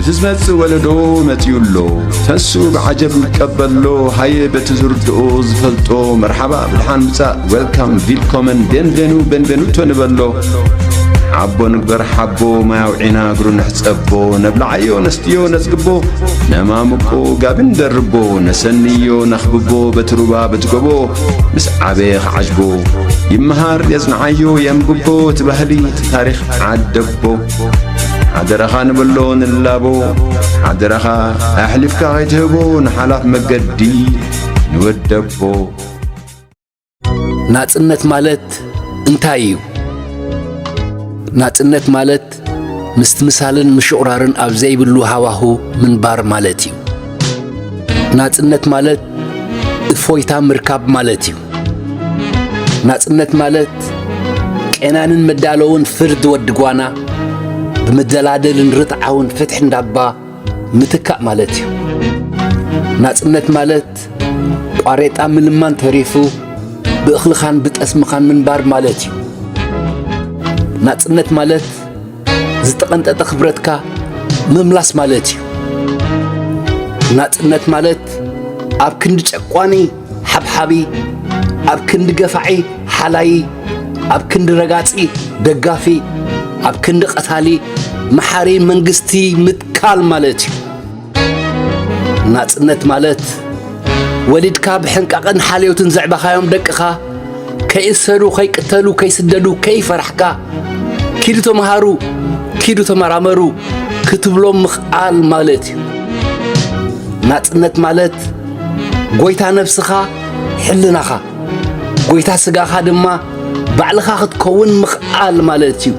ዝመጽእ ወለዶ መጺኡ ኣሎ። ተንሱ ብዓጀብ ይቀበሎ፣ ሃየ በቲ ዝርድኦ ዝፈልጦ፣ መርሓባ ብድሓን ምጻእ፣ ዌልካም፣ ቪልኮመን፣ ቤንቬኑ፣ ቤንቬኑቶ ንበሎ። ሓቦ ንግበር ሓቦ፣ ማይ ኣውዒና እግሩ ንሕጸቦ፣ ነብልዓዮ ነስትዮ ነጽግቦ፣ ነማምቆ ጋቢ ንደርቦ፣ ነሰንዮ ነኽብቦ፣ በቲ ሩባ በቲ ጎቦ፣ ምስ ዓበየ ክዓጅቦ፣ ይመሃር የጽንዓዮ የንብቦ፣ እቲ ባህሊ እቲ ታሪኽ ዓደቦ። ሓደራኻ ንበሎ ንላቦ፣ ሓደራኻ ኣሕሊፍካ ከይትህቦ፣ ንሓላፍ መገዲ ንወደቦ። ናጽነት ማለት እንታይ እዩ? ናጽነት ማለት ምስትምሳልን ምሽቑራርን ኣብ ዘይብሉ ሃዋሁ ምንባር ማለት እዩ። ናጽነት ማለት እፎይታ ምርካብ ማለት እዩ። ናጽነት ማለት ቄናንን መዳለውን ፍርድ ወዲ ጓና፣ ብመደላደልን ርትዓውን ፍትሒ እንዳባ ምትካእ ማለት እዩ። ናጽነት ማለት ቋሬጣ ምልማን ተሪፉ ብእኽልኻን ብጠስምኻን ምንባር ማለት እዩ። ናጽነት ማለት ዝተቐንጠጠ ክብረትካ ምምላስ ማለት እዩ። ናጽነት ማለት ኣብ ክንዲ ጨቋኒ ሓብሓቢ፣ ኣብ ክንዲ ገፋዒ ሓላዪ፣ ኣብ ክንዲ ረጋጺ ደጋፊ፣ ኣብ ክንዲ ቀታሊ መሓሪ መንግስቲ ምትካል ማለት እዩ። ናጽነት ማለት ወሊድካ ብሕንቃቕን ሓልዮትን ዘዕበኻዮም ደቅኻ ከይእሰሩ፣ ከይቅተሉ፣ ከይስደዱ፣ ከይፈራሕካ ኪዱ ተምሃሩ፣ ኪዱ ተመራመሩ ክትብሎም ምኽኣል ማለት እዩ። ናጽነት ማለት ጎይታ ነብስኻ፣ ሕልናኻ፣ ጎይታ ስጋኻ ድማ ባዕልኻ ክትከውን ምኽኣል ማለት እዩ።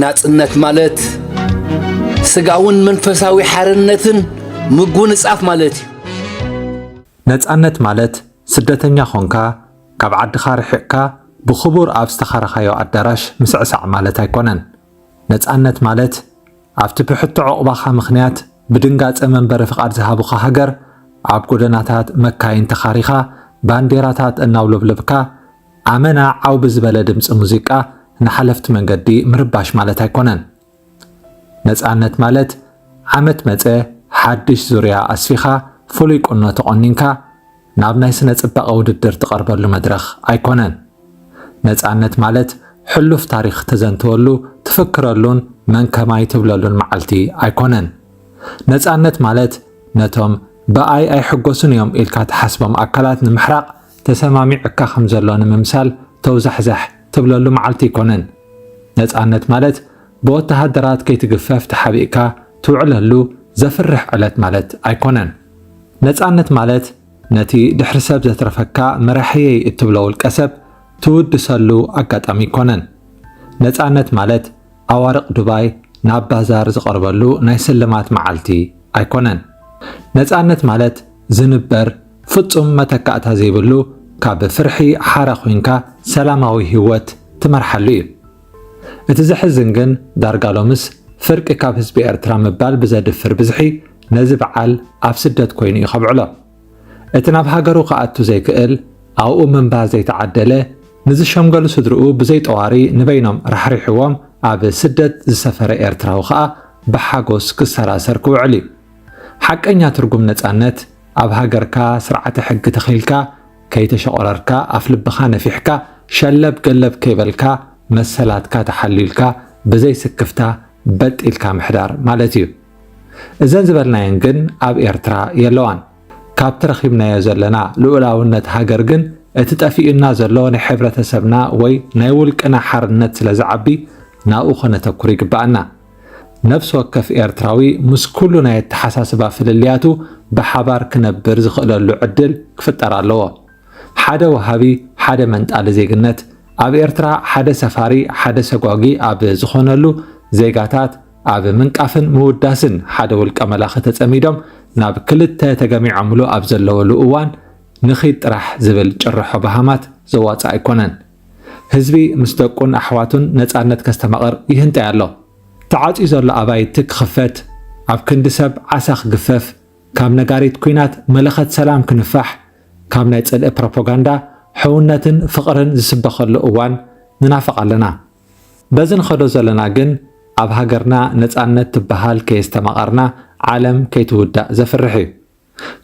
ናጽነት ማለት ስጋውን መንፈሳዊ ሓርነትን ምጉንጻፍ ማለት እዩ። ነጻነት ማለት ስደተኛ ኾንካ ካብ ዓድኻ ርሒቕካ ብኽቡር ኣብ ዝተኻረኻዮ ኣዳራሽ ምስዕሳዕ ማለት ኣይኮነን። ነጻነት ማለት ኣብቲ ብሕቶ ዑቕባኻ ምኽንያት ብድንጋጸ መንበሪ ፍቓድ ዝሃቡኻ ሃገር ኣብ ጎደናታት መካይን ተኻሪኻ ባንዴራታት እናውለብለብካ ኣመና ዓው ብዝበለ ድምጺ ሙዚቃ ንሓለፍቲ መንገዲ ምርባሽ ማለት ኣይኮነን። ነጻነት ማለት ዓመት መጸ ሓድሽ ዙርያ ኣስፊኻ ፍሉይ ቁኖ ተቖኒንካ ናብ ናይ ስነ ጽባቐ ውድድር ትቐርበሉ መድረኽ ኣይኮነን። ነጻነት ማለት ሕሉፍ ታሪኽ ተዘንትወሉ ትፍክረሉን መን ከማይ ትብለሉን መዓልቲ ኣይኮነን። ነጻነት ማለት ነቶም ብኣይ ኣይሕጎሱን እዮም ኢልካ ትሓስቦም ኣካላት ንምሕራቕ ተሰማሚዕካ ከም ዘሎ ንምምሳል ተውዛሕዛሕ ትብለሉ መዓልቲ ኣይኮነን። ነጻነት ማለት ብወተሃደራት ከይትግፈፍ ተሓቢእካ ትውዕለሉ ዘፍርሕ ዕለት ማለት ኣይኮነን። ነጻነት ማለት ነቲ ድሕሪ ሰብ ዘትረፈካ መራሕየይ እትብሎ ውልቀ ሰብ ትውድሰሉ ኣጋጣሚ ኣይኮነን። ነጻነት ማለት ኣዋርቕ ዱባይ ናብ ባዛር ዝቐርበሉ ናይ ስልማት መዓልቲ ኣይኮነን። ነጻነት ማለት ዝንበር ፍጹም መተካእታ ዘይብሉ ካብ ፍርሒ ሓራ ኮይንካ ሰላማዊ ህይወት ትመርሓሉ እዩ። እቲ ዘሕዝን ግን ዳርጋ ሎምስ ፍርቂ ካብ ህዝቢ ኤርትራ ምባል ብዘድፍር ብዝሒ ነዚ በዓል ኣብ ስደት ኮይኑ እዩ ከብዕሎ። እቲ ናብ ሃገሩ ክኣቱ ዘይክእል ኣብኡ ምንባር ዘይተዓደለ ንዝሸምገሉ ስድርኡ ብዘይጠዋሪ ንበይኖም ራሕሪሕዎም ኣብ ስደት ዝሰፈረ ኤርትራዊ ከኣ ብሓጎስ ክሰራሰር ክውዕል እዩ። ሓቀኛ ትርጉም ነጻነት ኣብ ሃገርካ ስርዓተ ሕጊ ተኺልካ ከይተሸቖረርካ ኣፍልብኻ ነፊሕካ ሸለብ ገለብ ከይበልካ መሰላትካ ተሓልዩልካ ብዘይ ስክፍታ በጥ ኢልካ ምሕዳር ማለት እዩ። እዘን ዝበልናየን ግን ኣብ ኤርትራ የለዋን። ካብቲ ረኺብናዮ ዘለና ልኡላውነት ሃገር ግን እቲ ጠፊኡና ዘሎ ናይ ሕብረተሰብና ወይ ናይ ውልቅና ሓርነት ስለ ዝዓቢ ናብኡ ከነተኩር ይግበኣና። ነፍሲ ወከፍ ኤርትራዊ ምስ ኩሉ ናይ ኣተሓሳስባ ፍልልያቱ ብሓባር ክነብር ዝኽእለሉ ዕድል ክፍጠር ኣለዎ። ሓደ ወሃቢ ሓደ መንጣሊ ዜግነት ኣብ ኤርትራ ሓደ ሰፋሪ ሓደ ሰጓጒ ኣብ ዝኾነሉ ዜጋታት ኣብ ምንቃፍን ምውዳስን ሓደ ውልቀ መላኺ ተጸሚዶም ናብ ክልተ ተገሚዖምሉ ኣብ ዘለወሉ እዋን ንኺድ ጥራሕ ዝብል ጭርሖ በሃማት ዘዋጽእ ኣይኮነን። ህዝቢ ምስ ደቁን ኣሕዋቱን ነጻነት ከስተማቕር ይህንጠይ ኣሎ። ተዓጽዩ ዘሎ ኣባይቲ ክኽፈት፣ ኣብ ክንዲ ሰብ ዓሳ ክግፈፍ፣ ካብ ነጋሪት ኲናት መለኸት ሰላም ክንፋሕ፣ ካብ ናይ ጽልኢ ፕሮፓጋንዳ ሕውነትን ፍቕርን ዝስበኸሉ እዋን ንናፍቕ ኣለና። በዚ ንኸዶ ዘለና ግን ኣብ ሃገርና ነጻነት ትበሃል ከየስተማቐርና ዓለም ከይትውዳእ ዘፍርሕ እዩ።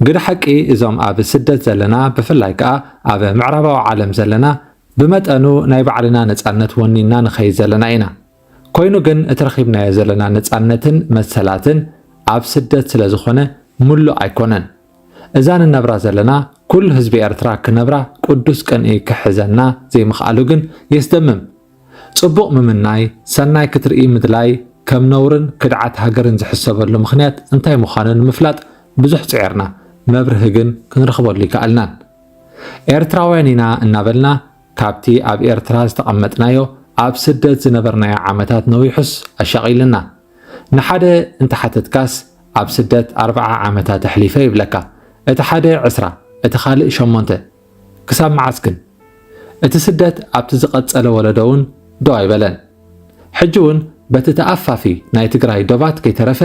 ግደ ሓቂ እዞም ኣብ ስደት ዘለና ብፍላይ ከኣ ኣብ ምዕራባዊ ዓለም ዘለና ብመጠኑ ናይ ባዕልና ነጻነት ወኒንና ንኸይድ ዘለና ኢና። ኮይኑ ግን እቲ ረኺብናዮ ዘለና ነጻነትን መሰላትን ኣብ ስደት ስለ ዝኾነ ምሉእ ኣይኮነን። እዛ ንነብራ ዘለና ኩሉ ህዝቢ ኤርትራ ክነብራ ቅዱስ ቅንኢ ክሕዘና ዘይምኽኣሉ ግን የስደምም። ጽቡቕ ምምናይ፣ ሰናይ ክትርኢ ምድላይ ከም ነውርን ክድዓት ሃገርን ዝሕሰበሉ ምኽንያት እንታይ ምዃኑ ንምፍላጥ ብዙሕ ጽዒርና፣ መብርሂ ግን ክንረኽበሉ ይከኣልናን። ኤርትራውያን ኢና እናበልና ካብቲ ኣብ ኤርትራ ዝተቐመጥናዮ ኣብ ስደት ዝነበርናዮ ዓመታት ነዊሑስ ኣሻቒልና። ንሓደ እንተሓተትካስ ኣብ ስደት ኣርብዓ ዓመታት ኣሕሊፈ ይብለካ። እቲ ሓደ ዕስራ፣ እቲ ካልእ ሸሞንተ። ክሳብ መዓስ ግን? እቲ ስደት ኣብቲ ዝቐጸለ ወለዶ እውን ደው ኣይበለን። ሕጂ እውን በቲ ተኣፋፊ ናይ ትግራይ ዶባት ከይተረፈ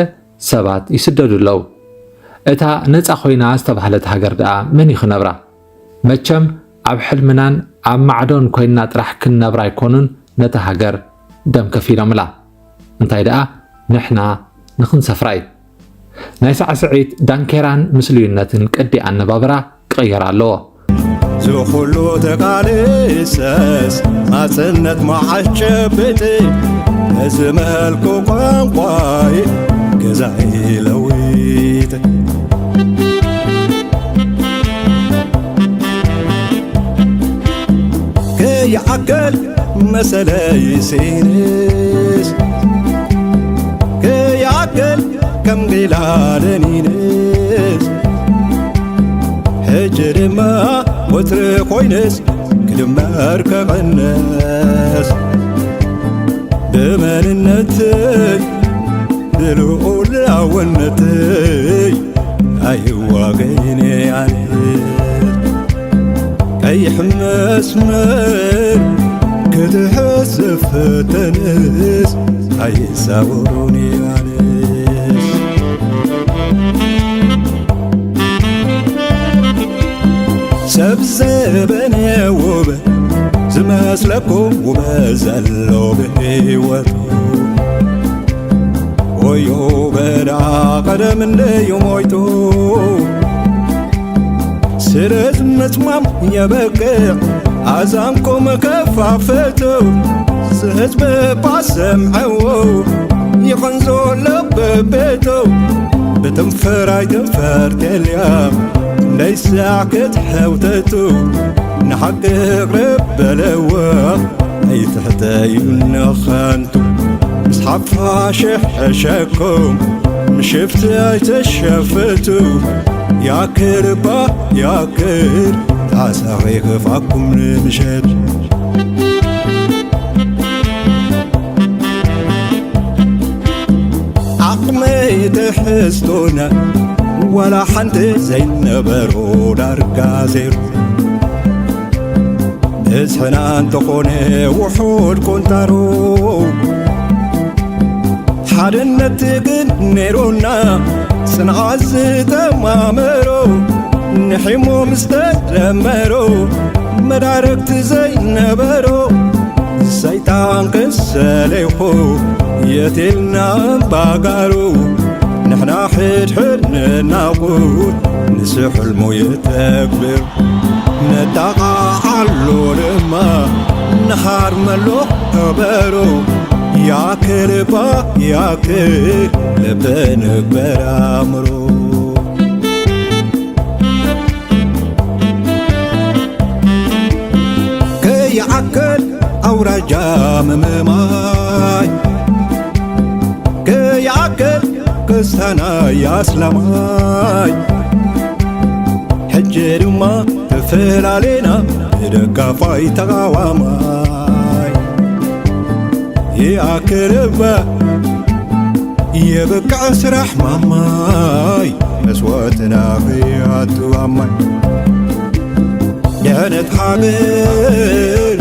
ሰባት ይስደዱ ኣለዉ። እታ ነጻ ኮይና ዝተባህለት ሃገር ደኣ መን እዩ ክነብራ? መቸም ኣብ ሕልምናን ኣብ ማዕዶን ኮይንና ጥራሕ ክንነብራ ኣይኮኑን ነታ ሃገር ደም ከፊሎምላ። እንታይ ደኣ ንሕና ንኽንሰፍራ እዩ። ናይ ሳዕስዒት ዳንኬራን ምስሉይነትን ቅዲ ኣነባብራ ክቕየር ኣለዎ። ዝኹሉ ተቃልሰስ ናጽነት መዓስ ጨብጥ፣ እዚ መልኩ ቋንቋይ ገዛኢ ለዊጥ። ከይዓገል መሰለይ ሲንስ፣ ከይዓገል ከም ጌላ ለኒንስ፣ ሕጂ ድማ ወትሪ ኮይንስ ክድመር ክቕንስ፣ ብመንነተይ ብልኡላውነተይ ኣይዋገይን ኣነ። ቀይሕ መስመር ክትሕዝ ዝፈተንስ ኣይሳወሮን ኣነስ። ሰብ ዘበነ ውበ ዝመስለኩም ውበ ዘሎ ብህይወቱ ወዮ በዳ ቀደም እንደዩ ሞይቱ። ስለዚ ምጽማም የበቅዕ ኣዛንኩም ከፋፈቱ። ዝህዝቢ ባሰምዐዎ ይቐንዞ ለበቤቱ። ብትንፈር ኣይትንፈር ቴልያ እንደይሳዕ ክትሕውተቱ። ንሓቂ ቅርብ በለዎ ኣይትሕተዩ ንኸንቱ። ምስ ሓፋሽ ሕሸኩም ምሽፍቲ ኣይተሸፍቱ። ያክል እባ ያክል ጣሳኺ ክፋኩም ንምሸት። ዓቕመይ ትሕዝቶና ዋላ ሓንቲ ዘይነበሮ ዳርጋ ዜሮ። ብዝሕና እንተኾነ ውሑድ ቁንጣሮ ሓድነት ግን ነይሩና ጽንዓት ዝተማመሮ ንሒሞ ምስ ተደመሮ መዳርግቲ ዘይነበሮ ሰይጣን ክሰሌኹ የቴልና ባጋሩ ንሕና ሕድሕድ ንናቑት ንሱ ሕልሙ የተግብር። ነጣቓዓሉ ድማ ንሃርመሉ ከበሮ ያክል እባ ያክል ልቢ ንግበር ኣእምሮ። ከይዓክል ኣውራጃ ምምማይ ከይዓክል ክስታናይ ኣስላማይ ሕጂ ድማ ተፈላለና ደጋፋይ ተቓዋማይ ይኣክል እባ የብቅዕ ስራሕ ማማይ መስዋእትና ከይኣቱ ኣማይ ድሕነት ሓገር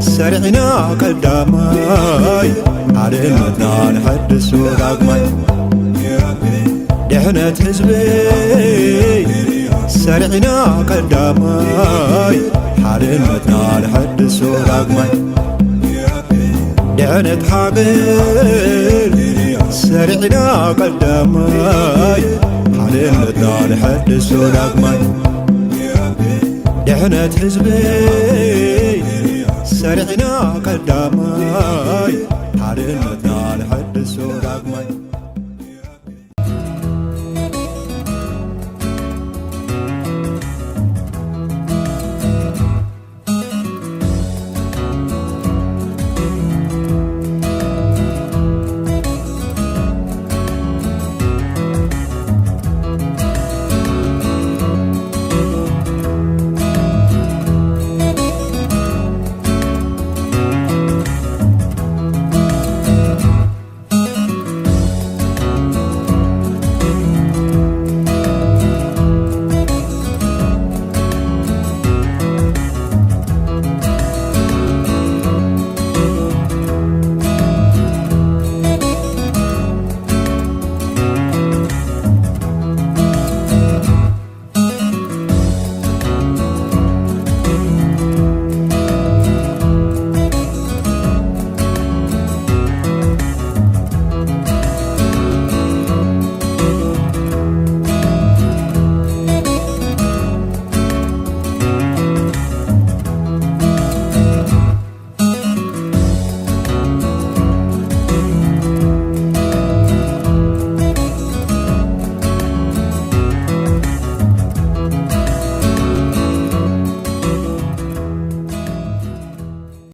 ሰሪዕና ቀዳማይ ሓድነትና ንሐድሶ ዳግማይ ድሕነት ህዝቢ ሰሪዕና ቀዳማይ ሓድነትና ንሐድሶ ዳግማይ ድሕነት ሓገር ሰሪዕና ቀዳማይ ሓርነትና ንሐድሶ ዳግማይ ድሕነት ህዝበይ ሰሪዕና ቀዳማይ ሓርነትና ንሐድሶ ዳግማይ